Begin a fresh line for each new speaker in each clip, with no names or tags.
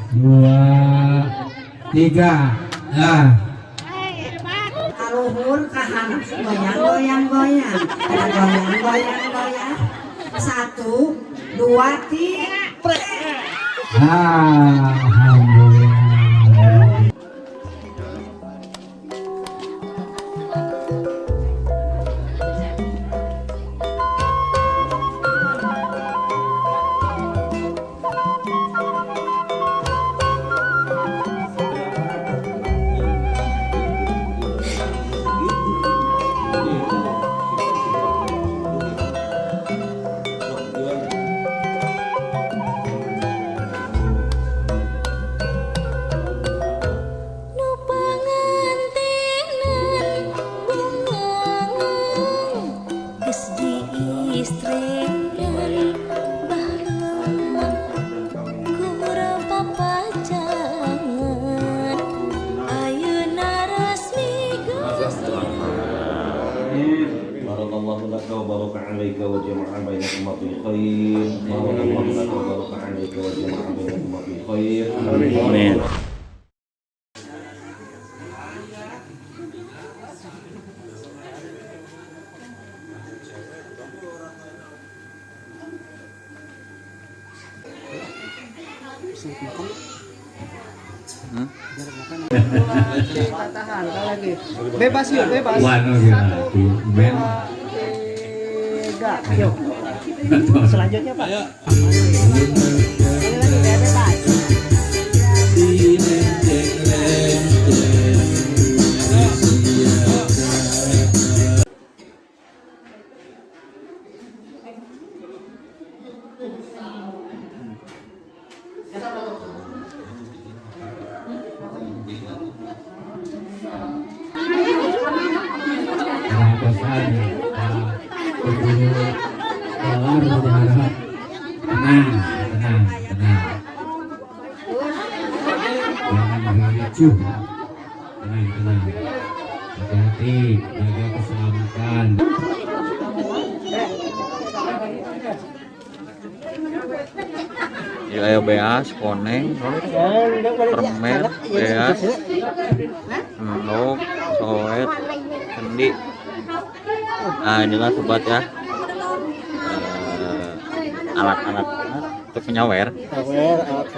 Dua, tiga. Nah.
Kaluhur ka handap goyang goyang goyang goyang goyang goyang, satu, dua, tiga.
Alhamdulillah.
Nu pangantenan bunga geus diistrenan baheula ku papacangan, ayeuna resmi geus.
بارك الله لك وبارك عليك وجمع بينكما في خير. بارك الله لك وبارك عليك وجمع بينكما في خير.
Amin.
Tahan lagi. Bebas yuk, bebas.
Wano gila. Ben.
Tiga, yuk. Selanjutnya, Pak. Sekali lagi, ya, bebas.
Pesan Pak Guru Dolar berharap tenang, tenang, tenang. Jangan ricuh. Tenang, tenang. Hati-hati, jaga keselamatan.
Ya aya beas, koneng, permen, beas, endog, soet, sendi. Nah, inilah sobat ya. Alat-alat untuk menyawer.
Sawer, alat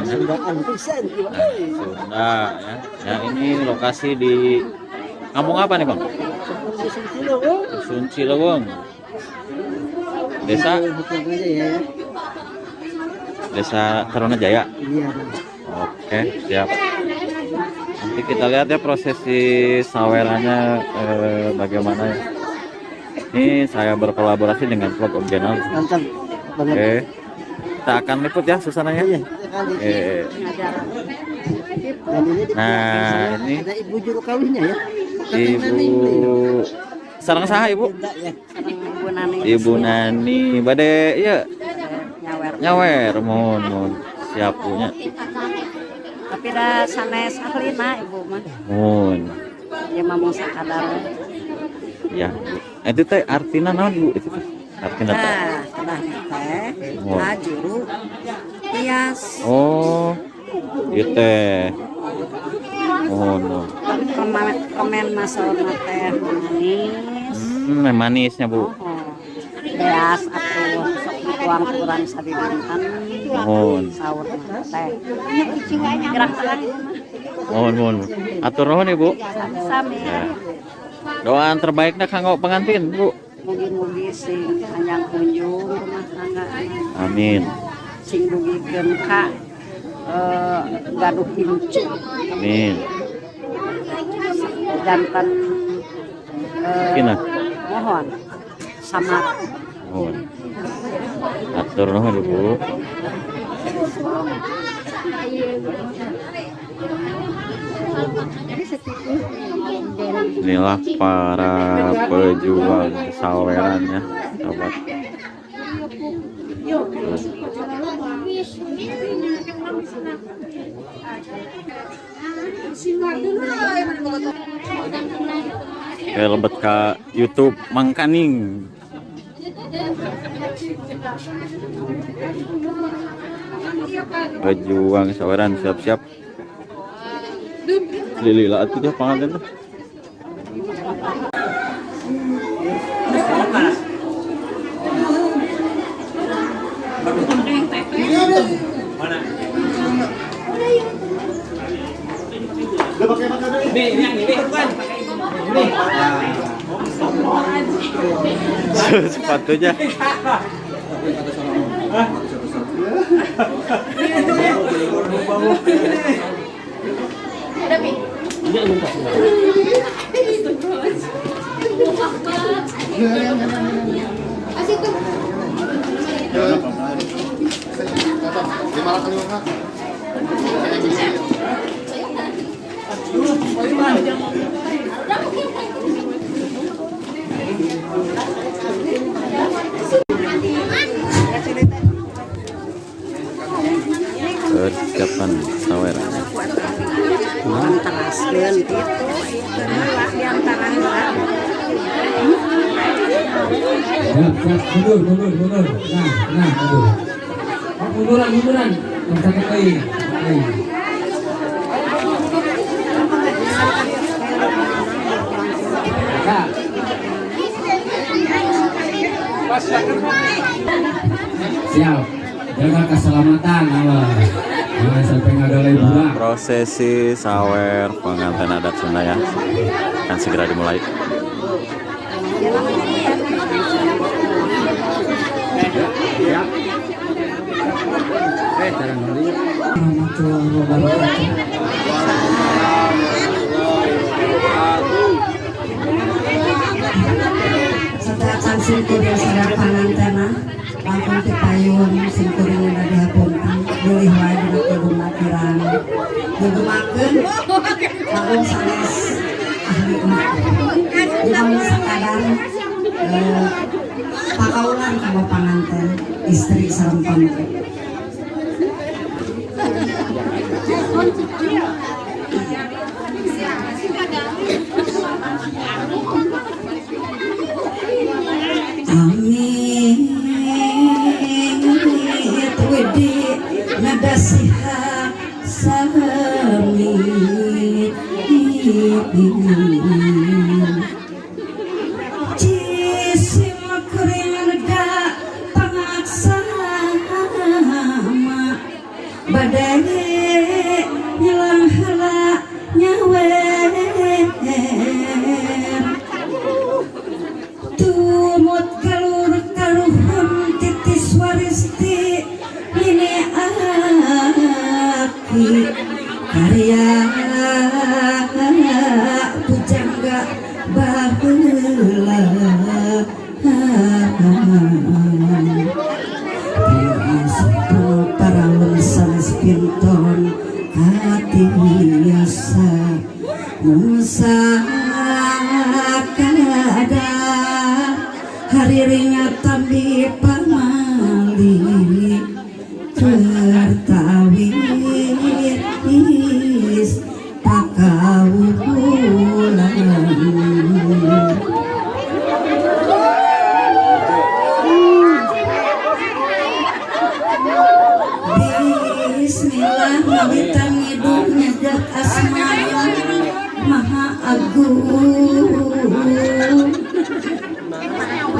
Sundaan pisan.
Nah, Sunda ya. Ya, ini lokasi di kampung apa nih, Bang? Dusun Cileuweung. Desa
ya.
Desa Tarunajaya.
Iya.
Oke, siap. Nanti kita lihat ya prosesi sawerannya bagaimana ya. Ini saya berkolaborasi dengan vlog Om Jenal.
Mantap banget.
Oke. Kita akan liput ya suasananya.
Iya.
Oke.
Dan ini di
Nah, ini
ada ibu juru kawinnya ya.
Ibu sareng saha, Ibu?
Ya.
Ibu Nani.
Ibu Nani bade iya
nyawer.
Nyawer, mohon mohon siap punya.
Tapi dah sanes ahlina ibu mah.
Mohon.
Ya mah mau sakadar.
Ya. Itu teh artina naon, Bu, itu teh? Artina teh.
Nah, kedah teh
Oh.
juru hias.
Oh. Ieu teh. Mohon mohon.
Permen permen masaurna teh manis.
Manisnya, Bu.
Oh, beas atuh sok dituang kurang sadidinten.
Mohon.
Saurna teh gerak tangan ibu mah.
Mohon mohon. Atur nuhun, Ibu.
Sami-sami.
Ya. Doa terbaiknya kanggo pengantin, Bu.
Mugi-mugi sing panjang kunjung rumah tangga.
Amin.
Sing dugikeun ka gaduh incu.
Amin.
Janten
Kina.
Mohon sama.
Mohon. Atur nuhun, Ibu. Inilah para pejuang saweran ya, sahabat. Tuh. Oke, lebet ke YouTube Mangkaning. Pejuang saweran siap-siap. Lila atuh dia panganten tuh. Sepatunya. Persiapan saweran.
Siap, siap, mundur, mundur, mundur. Nah, nah, mundur. Oh, munduran, munduran. Yang satu kali. Nah. Siap, jaga keselamatan, awas. Jangan sampai ngagalai budak.
Prosesi sawer pengantin adat Sunda ya akan segera dimulai.
Siap. Cara ngomong.
Warahmatullahi wabarakatuh. Sadaya simkuring sadaya pangantena langkung ti payun simkuring bade hapunten bilih wae dina kaguma kirang nyugumakeun langkung sanes ahli mah dina sakadar pakaulan kanggo panganten istri sareng pamengke. Amin wedi nadasiha sami jisim kuring da pangaksama badai nyelang heula nyawer tumut galur karuhun titis waristi nini aki karya pujangga baheula parawan sanes pinton katiasa Musa kada hariringa tambi pamali tertawis pakaulan. Bismillah ngawitan ngidung nyegat asma Maha Agung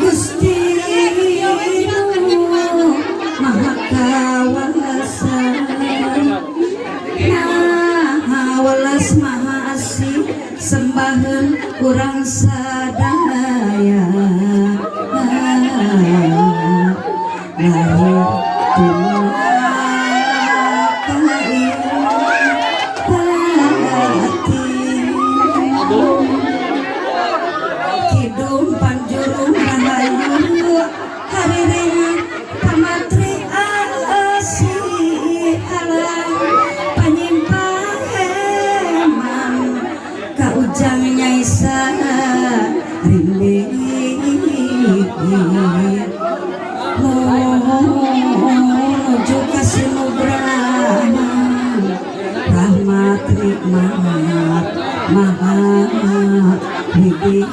Gusti Maha Kawasa Maha Welas Maha Asih sembahan kurang sadaya lahir kidung panjurung rahayu hariring pamatri asih alam panyimpang heman kaujang nyaisa rimbi menuju ka sinubrahman rahmat nikmat maha widi.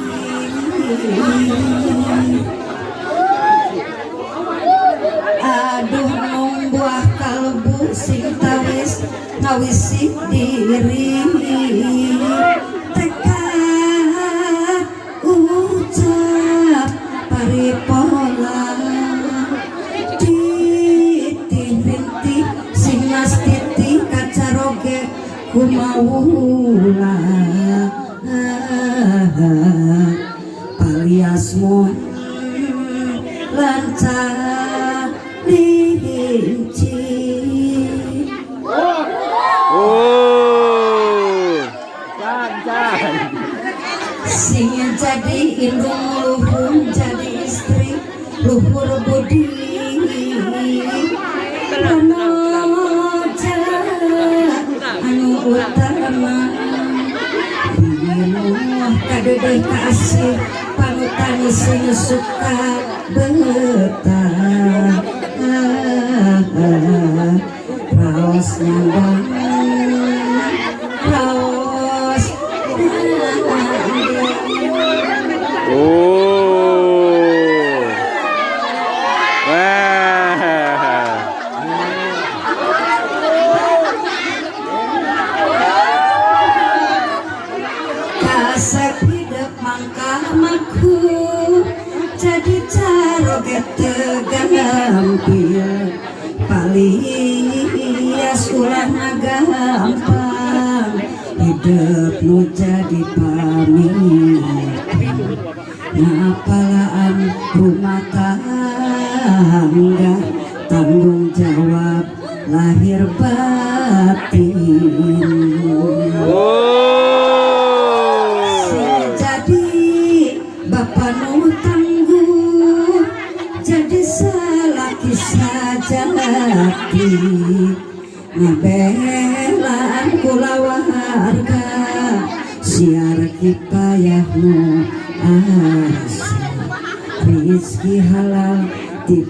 Aduh nung buah kalbu Sing tawis ngawisik diri, tekad ucap paripola, titih rintih sing nastiti kacaroge kumawula, paliasmu lancar linci.
Oh.
Can, can.
Sing jadi indung luhur, jadi istri luhur budi, wanoja anu utama, binuh kadeudeung kasih panutan sing suka betah, raos nyandang raos nyandang.
Oh. Wah.
Kasep hidup mangkah maku jadi caroge teu gampil, palias ulah gampang hidup nu jadi pamimpin, ngapalaan rumah tangga, tanggung jawab lahir batin.
Oh.
Jadi bapak nu tangguh, jadi salaki sajati, ngabelaan kulawarga, siar kipayah nu asih, rizki halal ti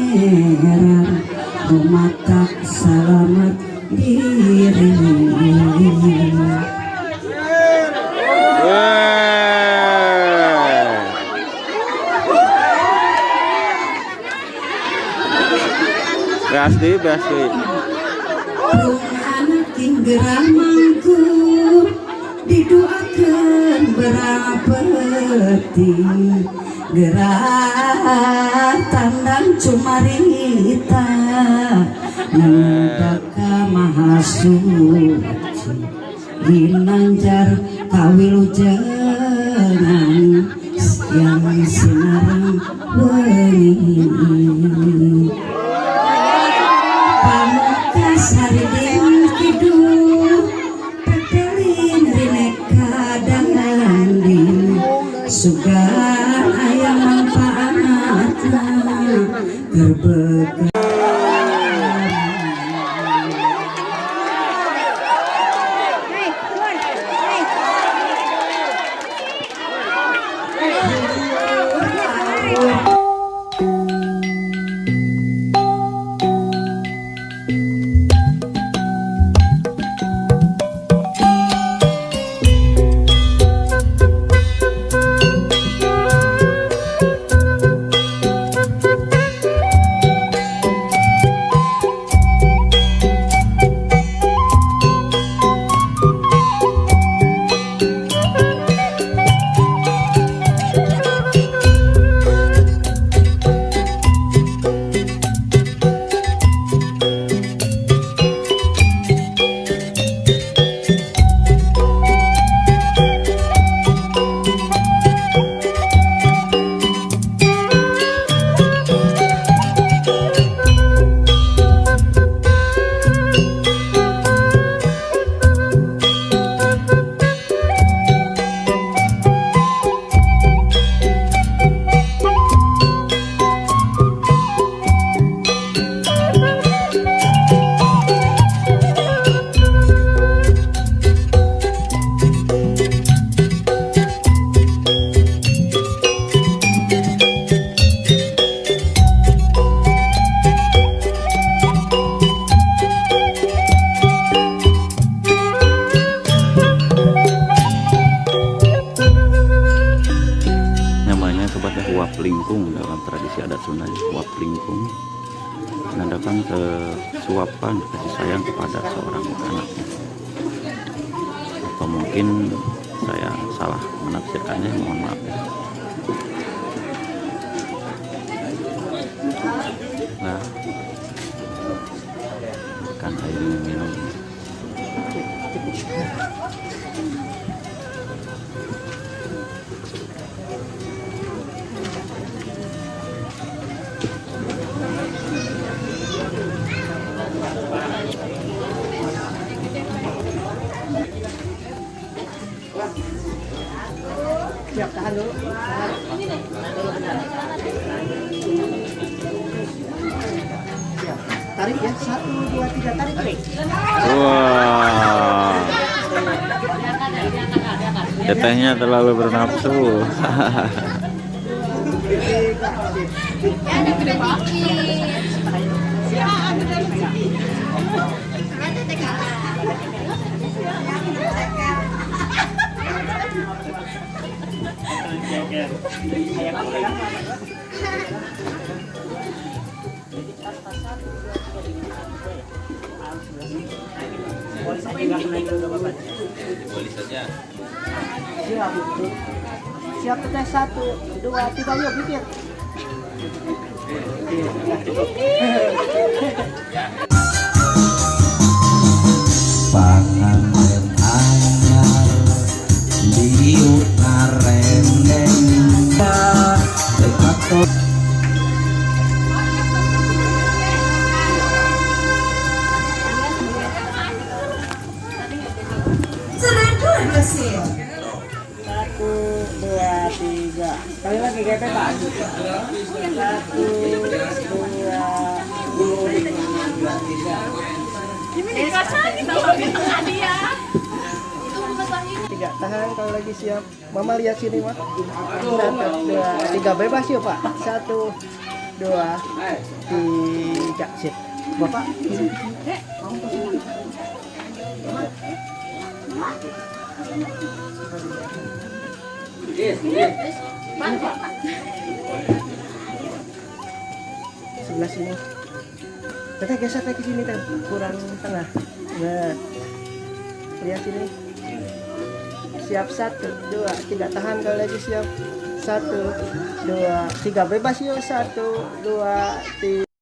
Pangeran, rumatak salamat diri.
Wah. Beas deui, beas deui.
Rung anak gerah mangku didoakeun berang peuting, gerah tandang cumarita nanda ka Maha Suci, ginanjar kawilujengan yang sinarang wengi. Pamukas hariding kidul petelin rineka danding, sugan aya manfaatna keur beukah.
suapan kasih sayang kepada seorang anaknya. Atau mungkin saya salah menafsirkannya, mohon maaf ya. Nah, makan air minum.
Siap, tahan dulu. Siap. Tarik ya, 1, 2, 3, tarik.
Wah, tetehnya terlalu bernafsu.
Siap. Siap teteh, 1, 2, 3, yuk bibir.
Panganten anyar diuk ngarendeng Tekato.
Sedang berhasil.
1, 2, 3. Sekali lagi GP Pak. 1, 2, 3. 3, tahan kalau lagi siap. Mama lihat sini, Mak. 1, 2, 3, bebas yuk, Pak. 1, 2, 3, sip. Bapak. Sebelah sini. Teteh geser ke sini, Teh. Kurang tengah. Nah, lihat sini. Siap, 1, 2, 3, tahan kalau lagi siap. 1, 2, 3, bebas yuk. 1, 2, 3.